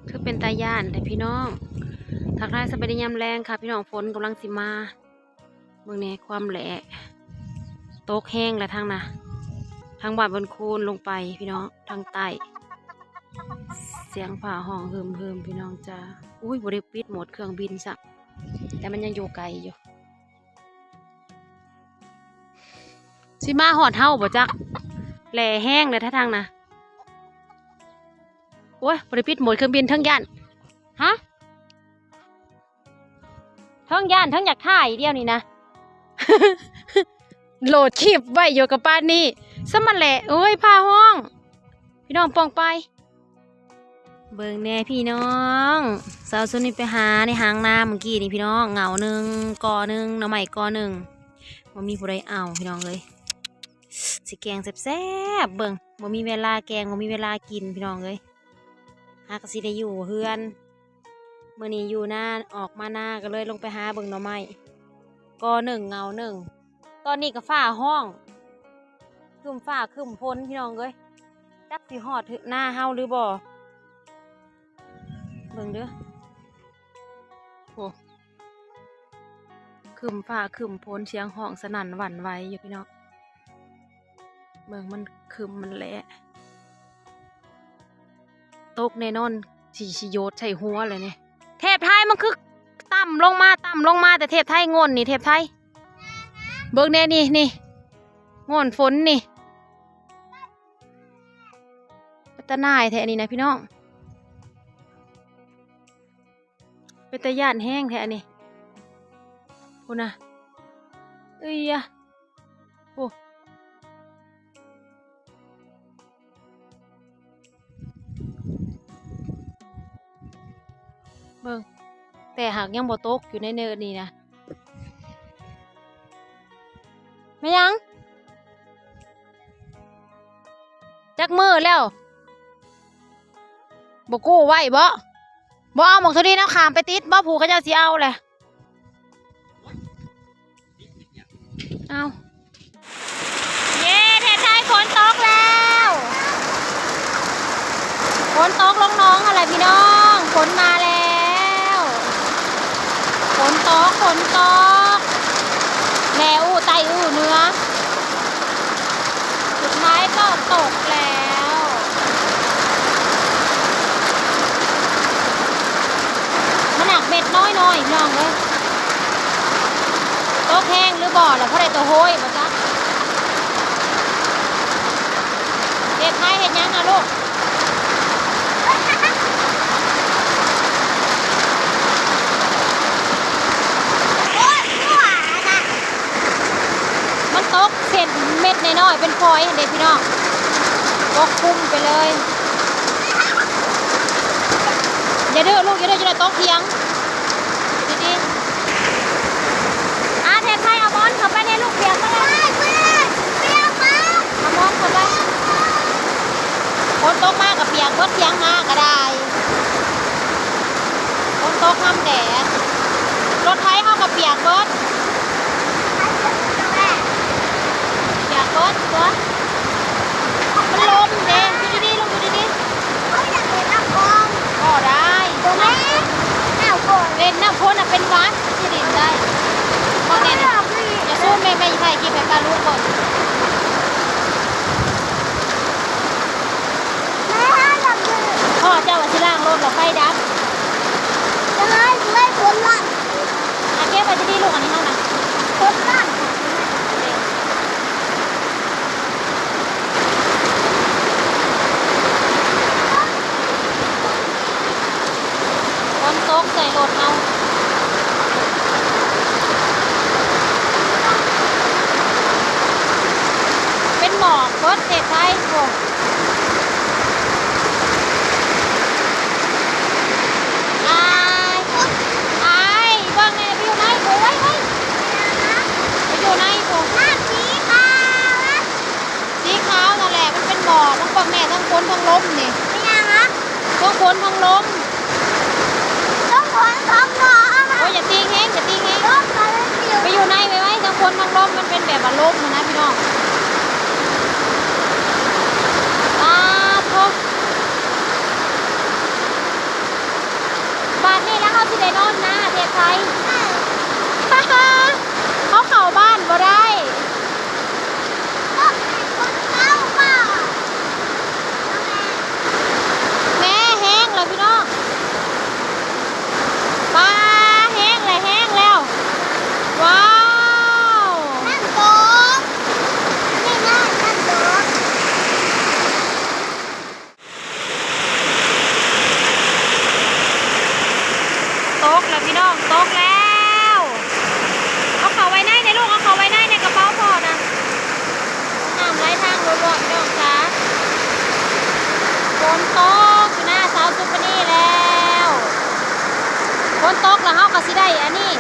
ຄືເປັນຕາຢ້ານແທ້ພີ່ນ້ອງ. ທັກທາຍສະບາຍດີຍາມແລງຄ່ະພີ່ນ້ອງ, ຝົນກຳລັງຊິມາ. ເບິ່ງແດ່ຄວາມແຫຼະ ຕົກແຮງແລ້ວທາງນະ ທາງບ້ານໂພນຄູນລົງໄປພີ່ນ້ອງ ທາງໃຕ້. ສຽງຟ້າຮ້ອງຮຶມໆ ພີ່ນ້ອງຈ້າ. ອຸ້ຍ ບໍ່ໄດ້ປິດໂໝດເຄື່ອງບິນຊ້ຳ ແຕ່ມັນຍັງຢູ່ໄກຢູ່. ຊິມາຮອດເຮົາບໍ່ຈັກ ແຫຼະແຮງເລີຍທາງນະ. ໂອ້ຍ ບໍ່ໄດ້ປິດໂໝດເຄື່ອງບິນ ເທິງຢ້ານ ຮະ ເທິງຢ້ານເທິງຢາກຖ່າຍດຽວນີ້ນະ ໂຫຼດຄລິບໄວ້ຢູ່ກັບປານນີ້ ສ່ຳນັ້ນແຫຼະ. ໂອ້ຍ ຟ້າຮ້ອງ ພີ່ນ້ອງປ້ອງໄປ. ເບິ່ງແດ່ພີ່ນ້ອງ ສາວສຸນນີ້ໄປຫາໃນຫາງນາມື້ກີ້ນີ້ພີ່ນ້ອງ ເຫງົ້າໜຶ່ງ ກໍໜຶ່ງ ໜໍ່ໄມ້ກໍໜຶ່ງ ບໍ່ມີຜູ້ໃດເອົາພີ່ນ້ອງເອີຍ. ຊິແກງແຊບໆ ເບິ່ງ ບໍ່ມີເວລາແກງ ບໍ່ມີເວລາກິນພີ່ນ້ອງເອີຍ. ຫາກະຊິໄດ້ຢູ່ເຮືອນ ມື້ນີ້ຢູ່ນາ ອອກມານາກໍເລີຍລົງໄປຫາເບິ່ງໜໍ່ໄມ້ ກໍໜຶ່ງ ເຫງົ້າໜຶ່ງ. ຕອນນີ້ກໍຟ້າຮ້ອງ ຄຶ້ມຟ້າຄຶ້ມຝົນພີ່ນ້ອງເອີຍ ຈັກຊິຮອດນາເຮົາຫຼືບໍ່. ເບິ່ງເດີ ໂອ້ ຄຶ້ມຟ້າຄຶ້ມຝົນ ສຽງຮ້ອງສະໜັ່ນຫວັ່ນໄຫວຢູ່ພີ່ນ້ອງ. ເບິ່ງມັນຄຶ້ມມັນແຫຼະ ຕົກແນ່ນອນ ຊິ ຊິໂຍດໃສ່ຫົວເລີຍນີ້. ເທບໄທມັນຄືຕ່ຳລົງມາ ຕ່ຳລົງມາ ແຕ່ເທບໄທໂງ່ນນີ້ ເທບໄທ ເບິ່ງແດ່ນີ້ ນີ້ໂງ່ນຝົນນີ້. ເປັນຕາໜ່າຍແທ້ອັນນີ້ນະພີ່ນ້ອງ ເປັນຕາຢ້ານແຮງແທ້ອັນນີ້ ພຸ້ນນະ ເອີຍ ໂອ້ ເບິ່ງ ແຕ່ຫາກຍັງບໍ່ຕົກຢູ່ໃນເນີນນີ້ນະ. ແມ່ນຫຍັງ? ຈັກມື້ແລ້ວ? ບໍ່ກູ້ໄວ້ບໍ? ບໍ່ເອົາໝາກທຸລິນເອົາຂາມໄປຕິດບໍ? ຜູ້ເຂົາເຈົ້າຊິເອົາແຫຼະ. ເອົ້າ ເຢ້ ແຖບໄທຝົນຕົກແລ້ວ ຝົນຕົກລົງໜອງຫັ້ນແຫຼະພີ່ນ້ອງ ຝົນມາແລ້ວ ຝົນຕົກ ຝົນຕົກ ແມ່ອູ້ໃຕ້ອູ້ເໜືອ ສຸດທ້າຍກໍຕົກແລ້ວ ມັນໜັກເມັດນ້ອຍໆ ພີ່ນ້ອງເອີຍ. ຕົກແຮງຫຼືບໍ່ລະ ພໍໄດ້ໂຕໂຮຍບໍ່ຈັກ. ເດັກໄທເຮັດຫຍັງນະລູກ? ມັນຕົກເສັ້ນເມັດນ້ອຍໆ ເປັນຝອຍຫັ້ນເດ້ພີ່ນ້ອງ ປົກຄຸມໄປເລີຍ. ຢ່າດື້ລູກ ຢ່າດື້ ຈະໄດ້ຕົກຖຽງ. ຢູ່ດີໆ ອາ ແທນໄທ ເອົາໝອນເຂົ້າໄປໃນລູກ ປຽກໝົດແລ້ວ ເອົາໝອນເຂົ້າໄປ. ຝົນຕົກມາກໍປຽກເບິດ ຖຽງນາກໍໄດ້ ຝົນຕົກນຳແດດ ລົດໄຖເຮົາກໍປຽກເບິດ ປຽກເບິດຕົວະ ມັນລົມເດ້. ຢູ່ດີໆ ລູກ ຢູ່ດີໆ. ເຂົາຢາກເຫຼັ້ນນ້ຳຂອງ ກໍໄດ້ ບໍ່ແມ່ນ ນ້ຳຝົນ ເຫຼັ້ນນ້ຳຝົນນະເປັນຫວັດ ຊິຫຼິ້ນໄດ້. ເບິ່ງແນ່ນະ ຢ່າຊູມ ແມ່ ແມ່ຊິຖ່າຍຄລິບໃຫ້ປ້າລຸງເບິ່ງ. ແມ່ ຖ້າຢາກຫຼິ້ນ ພໍ່ເຈົ້າວ່າຊິລ້າງລົດລະໄຟດັບ ຈະໄລ່ ຊິໄລ່ຝົນລະ. ອາ ເກັບໄວ້ດີໆ ລູກ ອັນນີ້ເຮົານະ ຄົນບ້ານ ຝົນຕົກໃສ່ລົດເຮົາ ເປັນໝອກເບິດເຂດໄທພຸ້ນ. ອາຍ ອາຍ ເບິ່ງແນ່ ໄປຢູ່ໃນພຸ້ນ ໄວໆ ໄປຢູ່ໃນພຸ້ນ. ນ້ຳສີຂາວ ສີຂາວນັ້ນແຫຼະ ມັນເປັນໝອກ ເບິ່ງແນ່ ທັງຝົນທັງລົມນີ້ ເປັນຫຍັງຫະ? ທັງຝົນທັງລົມ. ໂອ້ຍ ຢ່າຕີແຮງ ຢ່າຕີແຮງ ໄປຢູ່ໃນໄວໆ ທັງຝົນທັງລົມ ມັນເປັນແບບວ່າລົມຫັ້ນນະພີ່ນ້ອງ. ປາດໂທ້ ບາດນີ້ລະເຮົາຊິໄດ້ນອນນາແທ້ໄທ ເຮົາເຂົ້າບ້ານບໍ່ໄດ້. ແມ່ ແຮງແລ້ວພີ່ນ້ອງ ປາ ແຮງແລ້ວ ແຮງແລ້ວ ວ້າວ ນ້ຳຕົກ ນີ້ນະ ນ້ຳຕົກ. ຕົກແລ້ວພີ່ນ້ອງ ຕົກແລ້ວ. ເອົາເຂົ້າໄວ້ໃນແດ່ລູກ ເອົາເຂົ້າໄວ້ໃນ ໃນກະເປົາພໍ່ນະ. ນ້ຳໄຫຼທາງລ້ວນໆ ພີ່ນ້ອງຈ໋າ. ຝົນຕົກຢູ່ໜ້າສາວສຸພະນີແລ້ວ. ຝົນຕົກແລ້ວເຮົາກໍຊິໄດ້ອັນນີ້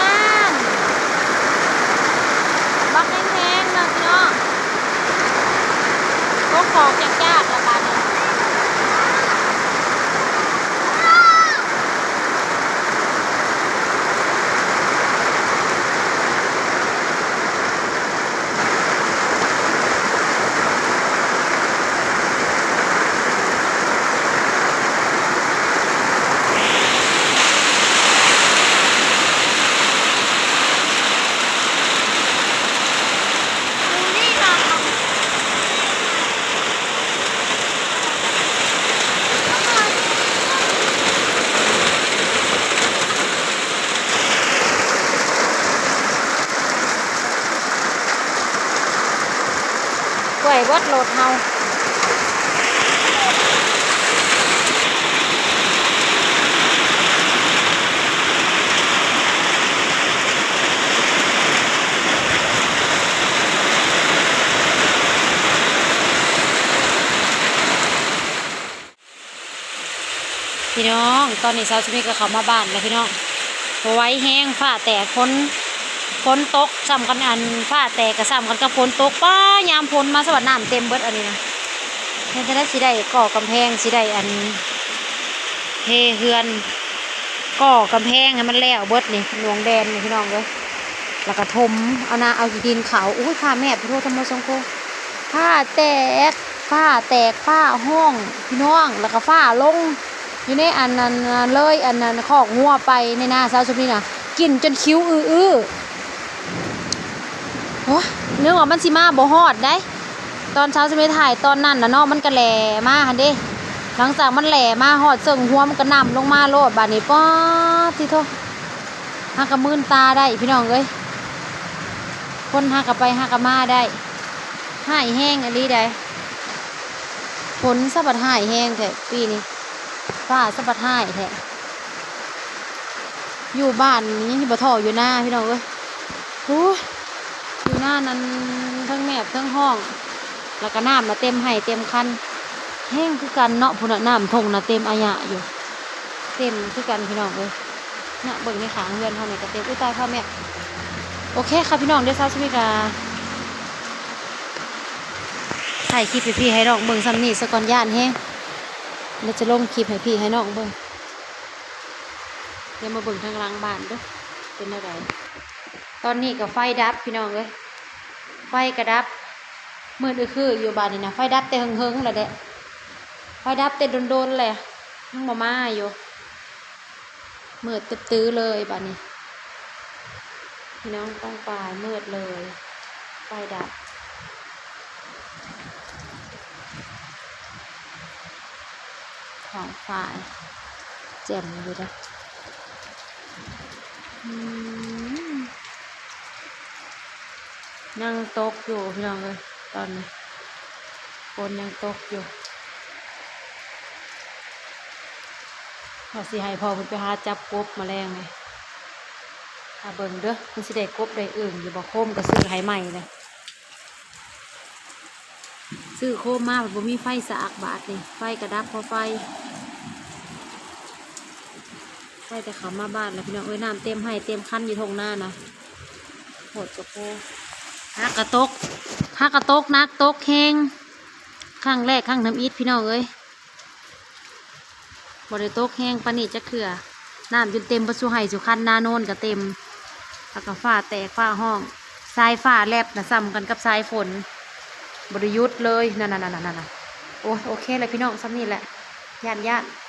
ນ້ຳບັກແຮງໆ ເນາະພີ່ນ້ອງ. ກົກຂອກຍາກໆ ລະບາດນີ້. ເປື່ອຍເບິດລົດເຮົາ. ພີ່ນ້ອງ ຕອນນີ້ສາວສຸມີກໍເຂົ້າມາບ້ານແລ້ວພີ່ນ້ອງ. ບໍ່ໄຫວແຮງ ຟ້າແຕກ ຝົນ ຝົນຕົກຊ້ຳກັນ ອັນ ຟ້າແຕກກໍຊ້ຳກັນກັບຝົນຕົກ. ປ້າ ຍາມຝົນມາສະບັດນ້ຳເຕັມເບິດອັນນີ້ນະ. ເຮັດຈັ່ງໃດຊິໄດ້ກໍ່ກຳແພງ ຊິໄດ້ອັນ ເທເຮືອນ ກໍ່ກຳແພງໃຫ້ມັນແລ້ວເບິດນີ້ ໜ່ວງແດນນີ້ພີ່ນ້ອງເອີຍ. ແລ້ວກໍຖົມເອົານະ ເອົາຂີ້ດິນເຂົ້າ. ໂອ້ຍ ຜ້າແມດ ໂທ ທຳມະສັງໂຄ ຟ້າແຕກ. ຟ້າແຕກ ຟ້າຮ້ອງ ພີ່ນ້ອງ ແລ້ວກໍຟ້າລົງຢູ່ໃນອັນນັ້ນ ເລີຍອັນນັ້ນ ຄອກງົວໄປໃນນາສາວສຸມນີ້ນະ ກິນຈົນຄິວອື້ໆ. ໂອ້ຍ ນຶກວ່າມັນຊິມາບໍ່ຮອດໃດ໋ ຕອນສາວສຸມນີ້ຖ່າຍຕອນນັ້ນນະເນາະ ມັນກໍແລ່ມາຫັ້ນເດ້. ຫຼັງຈາກມັນແລ່ມາຮອດເຊິ່ງຫົວ ມັນກໍນຳລົງມາໂລດ ບາດນີ້ ປາດຕິໂທ ຫາກະມື່ນຕາໄດ້ພີ່ນ້ອງເອີຍ ຄົນຫາກະໄປຫາກະມາໄດ້. ຮ້າຍແຮງອີ່ຫຼີໃດ໋ ຝົນສະບັດຮ້າຍແຮງແທ້ປີນີ້ ຟ້າສະບັດຮ້າຍແທ້. ຢູ່ບ້ານນີ້ຍັງຊິບໍ່ທໍ່ຢູ່ນາພີ່ນ້ອງເອີຍ. ໂອ້ຍ ຢູ່ນານັ້ນເທິງແມບເທິງຮ້ອງ ແລ້ວກະນ້ຳນະເຕັມໄຮ່ເຕັມຄັນ ແຮງຄືກັນເນາະ. ພຸ້ນນະ ນ້ຳທົ່ງນະເຕັມອາຍະຢູ່ ເຕັມຄືກັນພີ່ນ້ອງເອີຍ. ນະ ເບິ່ງໃນຂ້າງເຮືອນເຮົານີ້ກໍເຕັມ. ອຸ້ຍ ຕາຍ ຟ້າແມບ. ໂອເຄຄ່ະພີ່ນ້ອງ ດຽວສາວສຸມີກະຖ່າຍຄລິບໃຫ້ພີ່ໃຫ້ນ້ອງເບິ່ງສ່ຳນີ້ສາກ່ອນ ຢ້ານແຮງ. ດຽວຈະລົງຄລິບໃຫ້ພີ່ໃຫ້ນ້ອງເບິ່ງ. ດຽວມາເບິ່ງທາງຫຼັງບ້ານເດີ້ ເປັນແນວໃດ. ຕອນນີ້ກໍໄຟດັບພີ່ນ້ອງເອີຍ ໄຟກະດັບ ມືດອຶຄືຢູ່ບາດນີ້ນະ. ໄຟດັບແຕ່ເຫິງໆ ແລ້ວເດ້ ໄຟດັບແຕ່ດົນໆ ແລ້ວ ຍັງບໍ່ມາຢູ່. ມືດຕຶບຕື້ເລີຍບາດນີ້ ພີ່ນ້ອງປ້ອງປາຍ ມືດເລີຍ ໄຟດັບ ທ້ອງຟ້າແຈ່ມຢູ່ເດ້. ອືມ ຍັງຕົກຢູ່ພີ່ນ້ອງເອີຍ ຕອນນີ້ຝົນຍັງຕົກຢູ່. ວ່າຊິໃຫ້ພໍ່ເພິ່ນໄປຫາຈັບກົບມາແລງນີ້ ຖ້າເບິ່ງເດີ້ ມັນຊິໄດ້ກົບໄດ້ອຶ່ງຢູ່ບໍ່. ໂຄມກໍຊື້ໃຫ້ໃໝ່ແລ້ວ ຊື້ໂຄມມາພັດບໍ່ມີໄຟສາກ ບາດນີ້ໄຟກະດັບ ເພາະໄຟ ໄຟແຕ່ເຂົ້າມາບ້ານແລ້ວ ພີ່ນ້ອງເອີຍ. ນ້ຳເຕັມໄຮ່ເຕັມຄັນຢູ່ທົ່ງນານະ ໂພດກະໂພ. ຫາກະຕົກ ຫາກະຕົກໜັກຕົກແຮງ ຄັ້ງແລກຄັ້ງທຳອິດ ພີ່ນ້ອງເອີຍ. ບໍ່ໄດ້ຕົກແຮງປານນີ້ຈັກເທື່ອ. ນ້ຳຈົນເຕັມເບິດສູ່ໄຮ່ສູ່ຄັນ ນາໂນນກໍເຕັມ ແລ້ວກໍຟ້າແຕກຟ້າຮ້ອງ ສາຍຟ້າແລັບນະສ່ຳກັນກັບສາຍຝົນ ບໍ່ໄດ້ຢຸດເລີຍ. ນັ້ນໆໆໆໆ ໂອ້ຍ ໂອເຄແລ້ວພີ່ນ້ອງ ສ່ຳນີ້ແຫຼະ ຢ້ານໆ.